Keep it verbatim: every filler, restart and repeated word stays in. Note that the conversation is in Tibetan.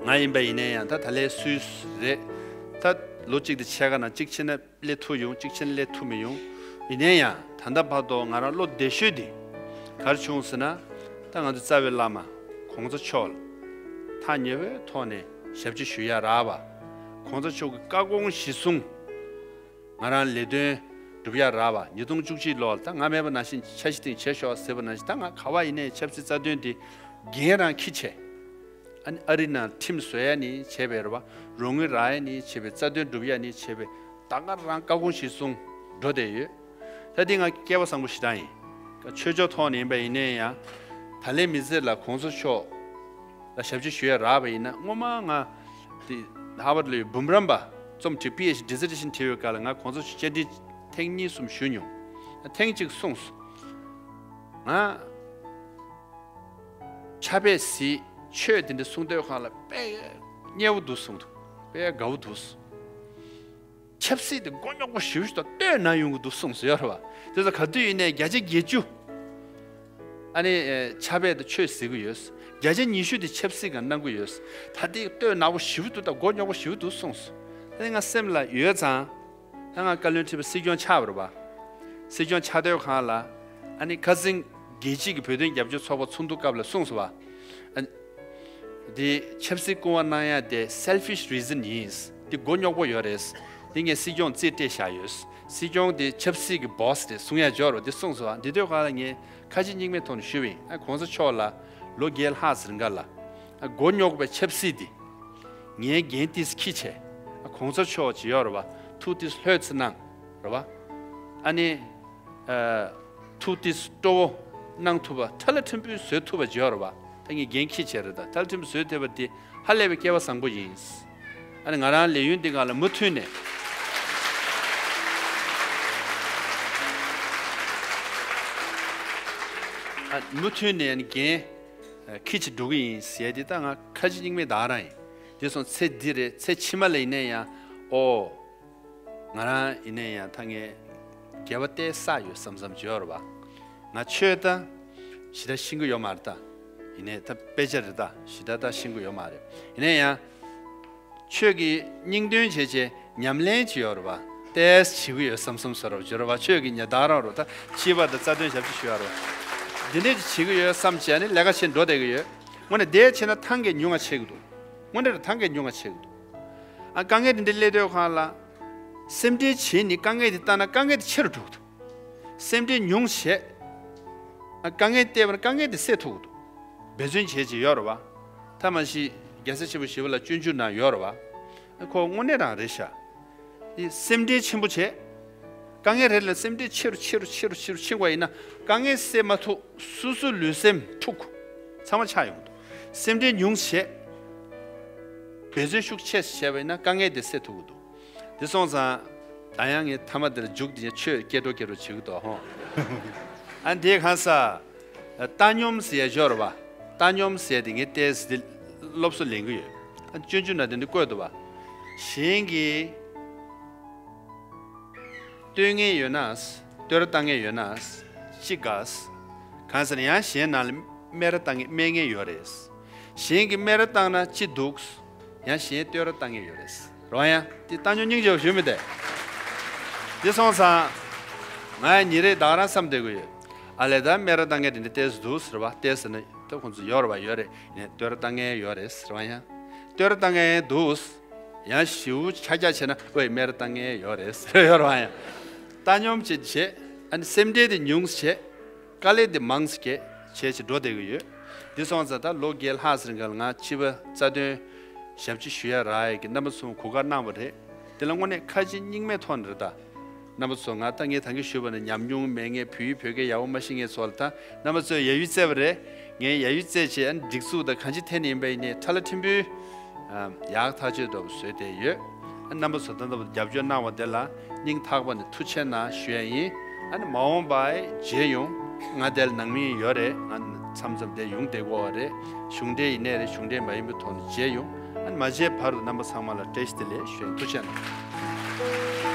ང་ཡིན་པ་ཡིན་ན་ཡང་ད་ད་ལན་སུད་སི་རེད། ད་ལོ་གཅིག་དང་ཕྱེད་ཀ་ནང་གཅིག་ཕྱིན་ན་སླེབས་ཐུབ་ཡོང་། གཅིག་ཕྱིན་ན་སླེབས་ཐུབ་མི་ཡོང་། ཡིན་ན་ཡང་ད་ལྟ་བར་དུ་ང་རང་བློ་བདེ་ཤོས་དེ་ག་རེ་བྱུང་ཟེར་ན། ད་ང་ཚོ་རྩ་བའི་བླ་མ་གོང་ས་མཆོག་ལ་ཐག་ཉེ་བོའི་ཐོག་ནས་ཞབས་ཕྱི་ཞུ་ཡ་རག་པ། གོང་ས་མཆོག་གི་བཀའ་དགོངས་གཞིར་བཟུང་ང་རང་ལས་དོན་སྒྲུབ་ཡ་རག་པ། ཉིས་སྟོང་བཅུ་གཅིག་ལོར་ད་ང་མེད་པ་ནང་བཞིན་འཆར་གཞི་སྟེང་བྱེད་ཤོག་ཟེར་བ་ནང་བཞིན། ད་ང་ག་བ་ཡིན་ནའི་ཆབ་སྲིད་རྩ་དོན་དེ་འགན་རང་འཁྱེར་བྱས། ཨ་ནི་ཨ་རི་ནང་ཁྲིམས་བཟོ་ཡ་ནི་བྱས་པའི་རེད་བ། རོགས་དངུལ་རག་ཡ་ནི་བྱས་པའི། རྩ་དོན་སྒྲུབ་ཡ་ནི་བྱས་པའི། ད་ང་རང་བཀའ་དགོངས་གཞིར་བཟུང་འགྲོ་བསྡད་ཡོད། ད་འདི་ང་སྐལ་བ་བཟང་པོ་ཞེ་དྲག་ཡིན། ཆོས་ཕྱོགས་ཐོག་ནས་ཡིན་པ་ཡིན་ནའི་ཡང་། ད་ལན་མི་ཚེ་ལ་གོང་ས་མཆོག་ལ་ཞབས་ཕྱི་ཞུ་ཡ་རག་པ་ཡིན་ན། སྔོན་མ་ང་དེ་ཧར་ཝརཌ་ལ་ཡོད་འབུམ་རམས་པ་རྩོམ་བྲིས། པི་ཨེཆ་ཌི་ཌི་སི་ཊི་ཤན་བྲིས་པའི་སྐབས་ལ་ང་གོང་ས་མཆོག་བཅར་འདྲི་ཐེངས་གཉིས་གསུམ་ཞུས་མྱོང་། ཐེངས་གཅིག་གསུངས་སོང་། ང་ཕྱག་དཔེ་གཟིགས། ཆོས་དེ་འདྲ་གསུང་དུས་སྒང་ལ་དཔེ་མཉེས་པོ་འདུག་གསུངས་འདུག་དཔེ་དགའ་བོ་འདུག་ཆབ་སྲིད་དེ་མགོ་རྙོག་པོ་ཞེ་པོ་ཞིག་དང་ལྟོས་ན་ཡོང་གི་འདུག་གསུངས་སོང་། ཡོད་རེད་བ། དེ་ཚོ་ག་དུས་ཡིན་ནའི་བརྒྱ་ཆ་བརྒྱད་ཅུ་ཨ་ནི་ཨེ་ཕྱག་དཔེ་དང་ཆོས་གཟིགས་ཀྱི་ཡོད། བརྒྱ་ཆ་ཉི་ཤུ་དེ་ཆབ་སྲིད་སྒང་གནང་གི་ཡོད། ད་དེ་ལྟོས་ན་པོ་ཞེ་པོ་འདུག་དང་མགོ་རྙོག་པོ་ཞེ་པོ་འདུག་གསུངས་སོང་། ད་ང་སེམས་ལ་ཡོད་ཙང་། ད་ང་བཀའ་བློན་ཁྲི་པ་སྲིད་སྐྱོང་ཆགས་པ་རེད་བ། སྲིད་སྐྱོང་ཆགས་དུས་སྒང་ལ་ཨ་ནི་ཁ་སང་རྒྱལ་སྤྱི་གི་བོད་དོན་རྒྱབ་སྐྱོར་ཚོགས་པ་ཚོགས་འདུ་སྐབས་ལ་གསུངས་སོང་བ། ཨ་འདི་ཆབ་སྲིད་སྐུ་དབང་གནང་ཡ་དེ་selfish reason ཡིན། འདི་མགོ་རྙོག་པོ་ཡོད་རེད། འདི་ངས་སྲིད་སྐྱོང་རྩིས་སྤྲད་བཞག་ཡོད། སྲིད་སྐྱོང་དེ་ཆབ་སྲིད་ཀྱི་boss་རེད་གསུང་ཡ་འབྱོར་བ་འདི་གསུངས་སོང་བ། འདི་དུས་སྒང་ལ་ངས་ཁ་ཞེ་གཉིས་མེད་ཐོག་ནས་ཞུས་པ་ཡིན། ཨ་གོང་ས་མཆོག་ལ་ལོ་བརྒྱད་ལྷག་ཟིན་ག་ལ། ཨ་མགོ་རྙོག་པའི་ཆབ་སྲིད་འདི་ངའི་འགན་ཏིས་འཁྱེར་བྱས། ཨ་གོང་ས་མཆོག་ཅིག་ཡོད་རེད་བ། ཐུགས་ཏིས་ལྷོད་ཙམ་གནང་རེད་བ། ཨ་ནི་ཨ་ཐུགས་ཏིས་སྤྲོ་བོ་གནང་ཐུབ་པ། ཁྲ་ལ་ཁྲིམས་དཔོན་བཟོས་ཐུབ་པ་ཅིག་ཡོད་རེད་བ། ད་ངས་འགན་འཁྱེར་བྱས་རེད། ད་ཁྲ་ལ་ཁྲིམས་བཟོས་ཐུབ་པ་འདི་ཧ་ལས་པའི་སྐལ་བ་བཟང་པོ་ཡིན། ཨ་ནི་ང་རང་ལས་ཡུན་འདི་སྒང་ལ་མུ་མཐུད་ནས་ཨ་མུ་མཐུད་ནས་ཨ་ནི་འགན་ཨ་འཁྱེར་བྱས་འགྲོ་གི་ཡིན་ཟེར་ཡ་འདི་ད་ང་ཁ་ཞེ་གཉིས་མེད་ད་ག་རང་ཡིན། དེ་སོང་ཚེ་འདི་རེད། ཚེ་ཕྱི་མ་ལ་ཡིན་ན་ཡང་ཨོ། ང་རང་ཡིན་ནའི་ཡང་ད་ངས་དགེ་བ་བལྟས་བསགས་ཡོད་བསམ་བསམ་བརྗོད་རེད་བ། ང་ཆོས་ད་ཞེ་དྲག་ཤེས་ཀྱི་ཡོད་མ་རེད་ད། ཡིན་ནའི་ད་དཔེ་ཆ་རེད་ད། ཞེ་དྲག་ད་ཤེས་ཀྱི་ཡོད་མ་རེད། ཡིན་ནའི་ཡང་ཆོས་ཀྱི་སྙིང་དོན་བྱས་བྱས་ཉམས་ལེན་བྱེད་ཡོད་རེད་བ། བལྟས་བྱེད་ཀྱི་ཡོད་བསམ་བསམ་བཟོ་འདྲ་བརྗོད་རེད་བ། ཆོས་ཀྱི་ཉ་ད་རང་རུ་ད་ཕྱི་པ་དང་རྩ་དོན་ཞབས་ཕྱི་ཞུ་ཡ་རེད་བ། འདི་འདྲས་ཅིག་བྱེད་ཀྱི་ཡོད་བསམ་བྱས་ནས་ལས་ཀ་བྱེད་འགྲོ་བསྡད་ཀྱི་ཡོད། དངོས་གནས་དེ་བྱས་ན་ཐང་གི་ཉུང་ང་ཆེ་གི་འདུག་དངོས་གནས་ཐང་གི་ཉུང་ང་ཆེ་གི་འདུག་ཨ་དཀའ་ངལ་འདི་འདྲ་སླེབས་དུས་སྒང་ལ། སེམས་ཁྲལ་བྱས་ནས་དཀའ་ངལ་འདི་བལྟས་ན་དཀའ་ངལ་འདི་ཆེ་རུ་འགྲོ་གི་འདུག་སེམས་ཁྲལ་ཉུང་བྱས། ཨ་དཀའ་ངལ་བལྟས་པ་ན་དཀའ་ངལ་འདི་སེལ་ཐུབ་ཀྱི་འདུག་འབད་བརྩོན་བྱེད་ཀྱི་ཡོད་རེད་བ། ཐ་མ་ཤི་རྒྱལ་སྲས་ཆེན་པོ་ཞི་བ་ལྷ་སྤྱོད་འཇུག་ནང་ཡོད་རེད་བ། ཁོ་དངོས་གནས་རང་རེད་ཤག་འདི་སེམས་ཁྲལ་ཆེན་པོ་བྱས། དཀའ་ངལ་རེ་ལ་སེམས་ཁྲལ་ཆེ་རུ་ཆེ་རུ་ཆེ་རུ་ཆེ་རུ་ཕྱིན་པ་ཡིན་ན། དཀའ་ངལ་སེལ་མ་ཐུབ། སོ་སོའི་ལུས་སེམས་འཁྲུག་ཚང་མ་ཆགས་ཡོང་གི་འདུག་སེམས་ཁྲལ་ཉུང་བྱས། འབད་བརྩོན་ཤུགས་ཆེ་བྱས་པ་ཡིན་ན་དཀའ་ངལ་དེ་སེལ་ཐུབ་ཀྱི་འདུག་དེ་སོང་ཙང་ད་ཡང་ངས་མཐའ་མ་དེར་མཇུག་དེ་ཆོས་སྐྱེ་འགྲོ་སྐྱེ་འགྲོ་བྱེད་ཀྱི་འདུག་ཧོ། ཨ་འདི་གང་ས། བཏང་སྙོམས་ཟེར་ཡ་ཅིག་ཡོད་རེད་བ། བཏང་སྙོམས་ཟེར་ཡ་དེ་ངས་ཏོག་ཙམ་དེ་སློབ་གསོ་ལེན་གྱི་ཡོད། ཨ་སྤྱོད་འཇུག་ནང་དེ་འདྲ་བཀོད་འདུག་བ། གཞན་གྱིས་བསྟོད་མཁན་ཡོད་ན། བསྟོད་ར་བཏང་མཁན་ཡོད་ན་ཅི་དགའ། གང་ཟེར་ན་ཡང་གཞན་རྣམས་ལ་སྨད་ར་བཏང་མཁན་སྨད་མཁན་ཡོད་རེད། གཞན་གྱིས་སྨད་ར་བཏང་ན་ཅི་སྡུག་ཡང་གཞན་བསྟོད་ར་བཏང་མཁན་ཡོད་རེད། རེད་བ། ཡང་དེ་བཏང་སྙོམས་སྙིང་རྗེ་པོ་ཞུ་མི་དེ། དེ་སོང་ཙང་ང་ཡང་ཉིན་རེ་ད་ག་རང་བསམ་བསྡད་ཀྱི་ཡོད། ཨ་ལས་ད་སྨད་ར་བཏང་མཁན་དེ་འདྲ་ཏོག་ཙམ་འདུག་ཟེར་བ། ཏོག་ཙམ་ནི་ ད་ཁོང་ཚོ་ཡོད་རེད་པ། ཡོད་རེད། ཡིན་ནའི་བསྟོད་ར་བཏང་མཁན་ཡོད་རེད་ཟེར་བ་ཡང་། བསྟོད་ར་བཏང་མཁན་འདུག་ཡང་ཞེ་པོ་ཆག་ཆག་བྱས་ན་ཨོའི་སྨད་ར་བཏང་མཁན་ཡོད་རེད་ཟེར་ཡོད་རེད་པ། ཡང་བཏང་སྙོམས་བྱེད་བྱེད། ཨ་ནི་སེམས་ཁྲལ་དེ་ཉུང་ཙམ་བྱེད། དཀའ་ལས་དེ་མང་ཙམ་བྱེད། བྱས་བྱས་འགྲོ་བསྡད་ཀྱི་ཡོད། འདི་སོང་ཙང་ད་ལོ་བརྒྱད་ལྷག་ཙམ་རིང་ག་ལ་ང་ཕྱི་པ་རྩ་དོན་ཞབས་ཕྱི་ཞུ་ཡ་རག་ཡས་ཀྱི་རྣམ་པ་ཚོས་གོ་སྐབས་གནང་བ་རེད། དེ་ལ་དངོས་གནས་ཁ་ཅིག་སྙིང་མའི་ཐོག་ནས་རེད་ད། རྣམ་པ་ཚོ། ང་ད་ངས་ད་གིན་ཞུས་པ་ནི་ཉམས་མྱོང་མེད་མཁན། བོད་ཡིག་བོད་སྐད་ཡག་པོ་མ་ཤེས་མཁན་ཚོ་ལ། ད་རྣམ་པ་ཚོས་ཡ་ཡུལ་བཙལ་བ་རེད། ངས་ཡ་ཡུལ་བཙལ་བྱས། ཨ་ནི་སྒྲིག་འཛུགས་དང་གང་ཅི་ཐད་ནས་ཡིན་པ་ཡིན་ནའི་ཁྲ་ལ་ཕྲན་བུ་ཡག་ཐག་ཆོད་འདྲ་པོ་བཟོས་བསྡད་ཡོད། ཨ་ནི་རྣམ་པ་ཚོ་ད་ལྟ་བར་རྒྱབ་སྐྱོར་གནང་བ་དེ་ལ་སྙིང་ཐག་པ་ནས་ཐུགས་རྗེ་གནང་ཞུ་ཡ་ཡིན། ཨ་ནི་མ་འོངས་པ་མཇལ་ཡོང་། ང་དེ་ལ་ནང་མི་ཡོད་རེད། ང་མཚམས་མཚམས་དེ་ཡོང་བསྡད་ཀྱི་ཡོད་རེད། གཞུང་འབྲེལ་ཡིན་ནའི་རེད། གཞུང་འབྲེལ་མ་ཡིན་པའི་ཐོག་ནས་མཇལ་ཡོང་། ཨ་ནི་མ་མཇལ་བར་དུ་རྣམ་པ་ཚང་མ་ལ་བཀྲ་ཤིས་བདེ་ལེགས་ཞུ་ཡིན། ཐུགས་རྗེ་གནང་།